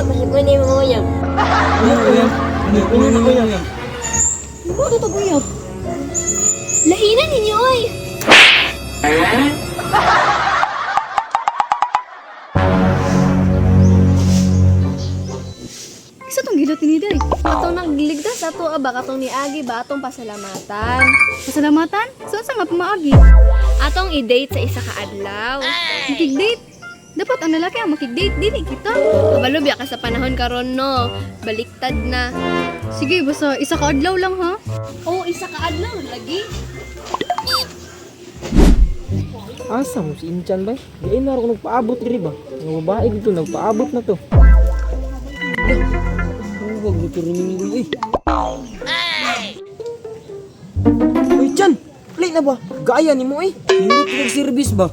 Masig ko ni mo uyab. Uyab. Uyab. Uyab. Ano to uyab? Lainan ninyo oy. Isa tong gilot ni Day. Atong nagligtas ato aba katong niagi ba atong pasalamatan. Pasalamatan? So unsa nga pamaagi? Atong i-date sa isa ka adlaw. Makig-date? Dapat ang lalaki ang makig-date, dili kita. Kabalo biya ka sa panahon karon no. Baliktad na. Sige, basta isa ka adlaw lang ha. Oo, isa ka adlaw lagi. Asa mo si Inchan bay? Di na ako nagpaabot diri ba? Ang babae dito nagpaabot na to. Huwag mo to ruminggoy eh. Uy, Chan! Play na ba? Gaya ni mo eh. Nindot kag service ba?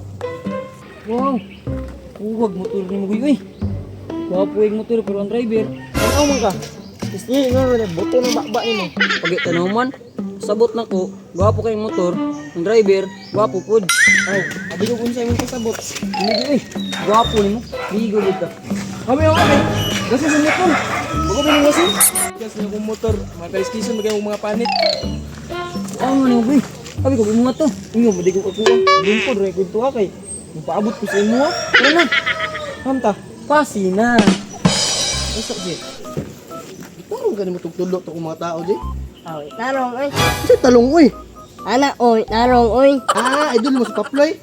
Wow. Huwag mo to ruminggoy eh. Wapo yung motor pero ang driver. Ano man ka? Isni nga na buto ng bakba nimo. Pagit tanaw man, sabot na ko, gwapo kayong motor, ang driver, gwapo pod. Aw, abi ko unsay mong pasabot. Hindi eh, gwapo nimo, ligo gid ka. Kami ako kay. Kasi sa motor. Bago pa nang wasin. Kasi akong motor, mga talistation mga panit. Ano man nimo boy? Abi ko mga to. Ingo mo di ko kakuha. Lingkod ra kwento kay. Paabot ko sa imo ah. Tara na, Hamta. pasi na. Asa di. Tarong ka nimo tugtudlo to kung mga tao di. Oy, tarong oy. Sa talong oy. Ana oy, tarong oy. Ah, idol mo sa Paploy.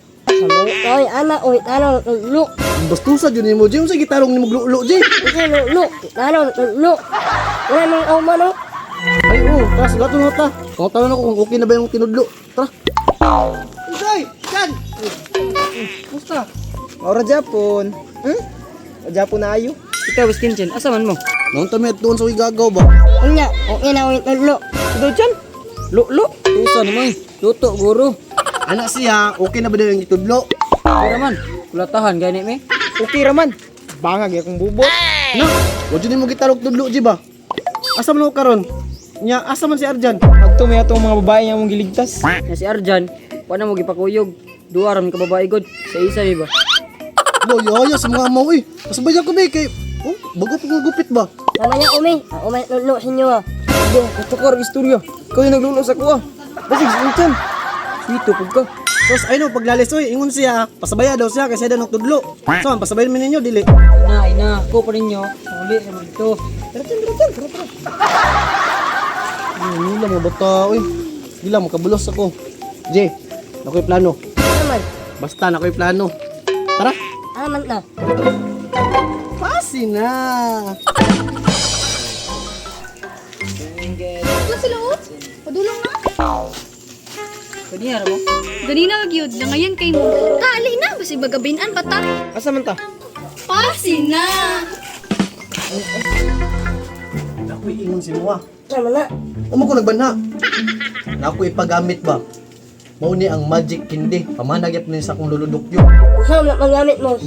Oy, ana oy, tarong tudlo. Bastusa jud nimo di. Unsa gitarong nimo glulo di? Kasi lulo, tarong tudlo. Wala nang aw man oh. Ay oh, tara sulaton na ta. Kung tanong ako kung okay na ba yung tinudlo. Tara. Uday, Chan. Kumusta? Ora Japon. Japon na ayo. Ikaw, Skin Chan, asa man mo? Noon ta mi doon sa gagaw ba? Unya, okay na oy tudlo. Ikaw Chan, lulo. Tusa nimo eh, luto guro. Anak siya, okay na ba daw yung itudlo? Tara man, kulatahan gani mi. Okay ra man. Bangag akong bubot. Na, wa jud nimo gitarong tudlo di ba? Asa man ako karon? Nya, asa man si Arjan? Adto may atong mga babae nga mong giligtas. Na si Arjan, wa na mo gipakuyog. Duha ra man ka babae god, sa isa mi ba? Bo, yoyo sa mga amaw eh. Pasabay ko be kay oh, bago pa kong gupit ba? Tama niya umi, ako may tudlo sa inyo ah. Bo, katukar istorya. Ikaw yung naglulo sa kuha. Basig si Inchan. Sweet pud ka. Sos, ay no, paglalis oy, ingon siya, pasabaya daw siya kasi daw nagtudlo. So, ang pasabay man ninyo dili. Ina, ina, ko pa ninyo. Uli sa mo dito. Tara, tara, tara, tara, tara. Ay, nila mga bata, oy. Dila, makabulos ako. Jay, nakoy plano. Naman, Basta, nakoy plano. Tara. aman na. Pasi na. Ano sila oh? Padulong na. Kaniya ra mo. Ganina gyud langayan kay mo. Kaali na basig bagabinan pa ta. Asa man ta? Pasi na. Nakoy ingon si Moa. Tama na. Umo ko nagbanha. Nakoy ipagamit ba? Mao ni ang magic kindi. Pamanag ni sa akong luludokyo. Usa man panggamit mo.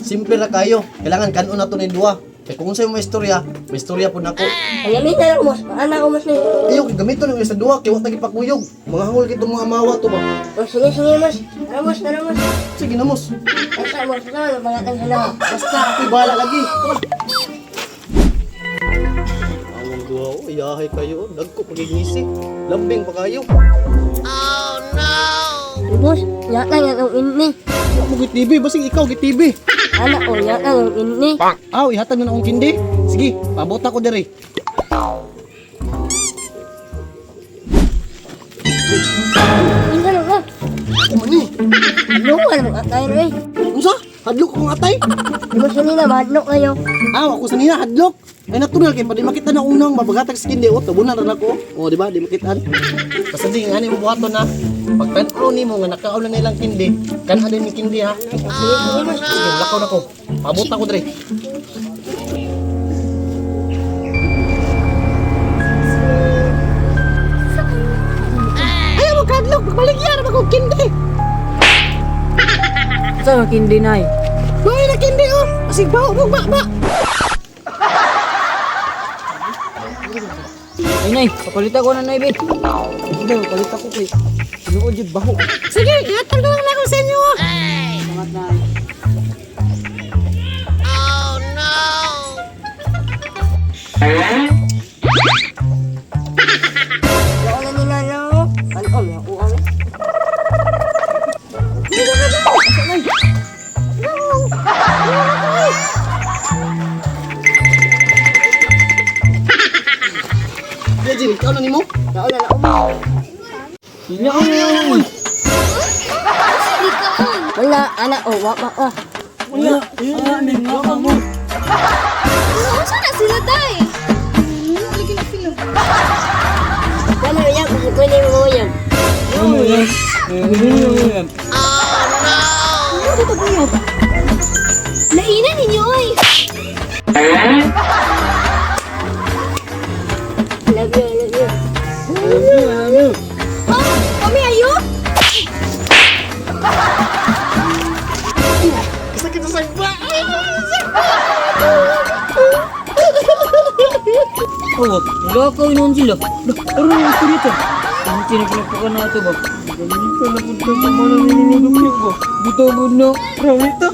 Simple ra kayo. Kailangan kanon na to ni duha. Kay kung unsay mo istorya, may istorya po nako. Ang gamit na mo, ana ko mas ni. Iyo gamiton ang isa duha kay wa tagi pakuyog. Mga hangol kitong mga mawa to ba. Oh, sige sige mas. Tara mas, tara mas. Sige na mos. Basta mo, sa tama pangatang sila. Basta ako'y bahala lagi. Tara. Awang duha o, iyahay kayo. Dagko pagigisi. Lambing pa kayo. Boss, yata nga ang ini. Wa mo git TV, basig ikaw git TV. Ana o, yata ang ini. Aw, ihatag na akong kindi. Sige, paabot ako diri. Insa na ka? Ako man ni. Ano ka naman atay eh. Unsa? Hadlok akong atay? Di mo sinina, mahadlok kayo. Aw, ako sa nina hadlok. Ay natural kay pa di makita na unang mabagatag sa kindi o tabunan ra nako. O di ba? Di makitaan. Basta di ngani mo buhaton na. Pag tan-aw nimo nga nakaon na nilang kindi, kan din ni kindi ha. Sige, lakaw na ko. Paabot ako diri. Ayaw mo kadlok, pagbaligyan na kog kindi. Sa nga kindi nay. May na kindi oh. Asig baho mo ba. Ay nay, papalita ko na nay be. Hindi, palit ako kay. Tinuod jud baho. Sige, ihatag na lang ako sa inyo ah. Salamat nay. Wala na nila no. Ano may ako ang. Jin, ikaw na nimo? Nauna na umaw. Iya oy. Sige kaon. Wala ana oh wa pa ko. Wala. Iya, nga mo. Unsa na sila day? Lagi na sila. Wala yan kung kunin mo yan. Ano yan? Ano yan? Ano to buyog? Laina ninyo oy. Love you, love you. Ha? Kami ayo? Sakit sa sagba. Oh, wala ka noon sila. Lah, aron ang istorya ta. Ang tinagpagpakan na ito ba? Ganun ka na punta sa mga nilulunok ba? Bitaw mo na. Rawita.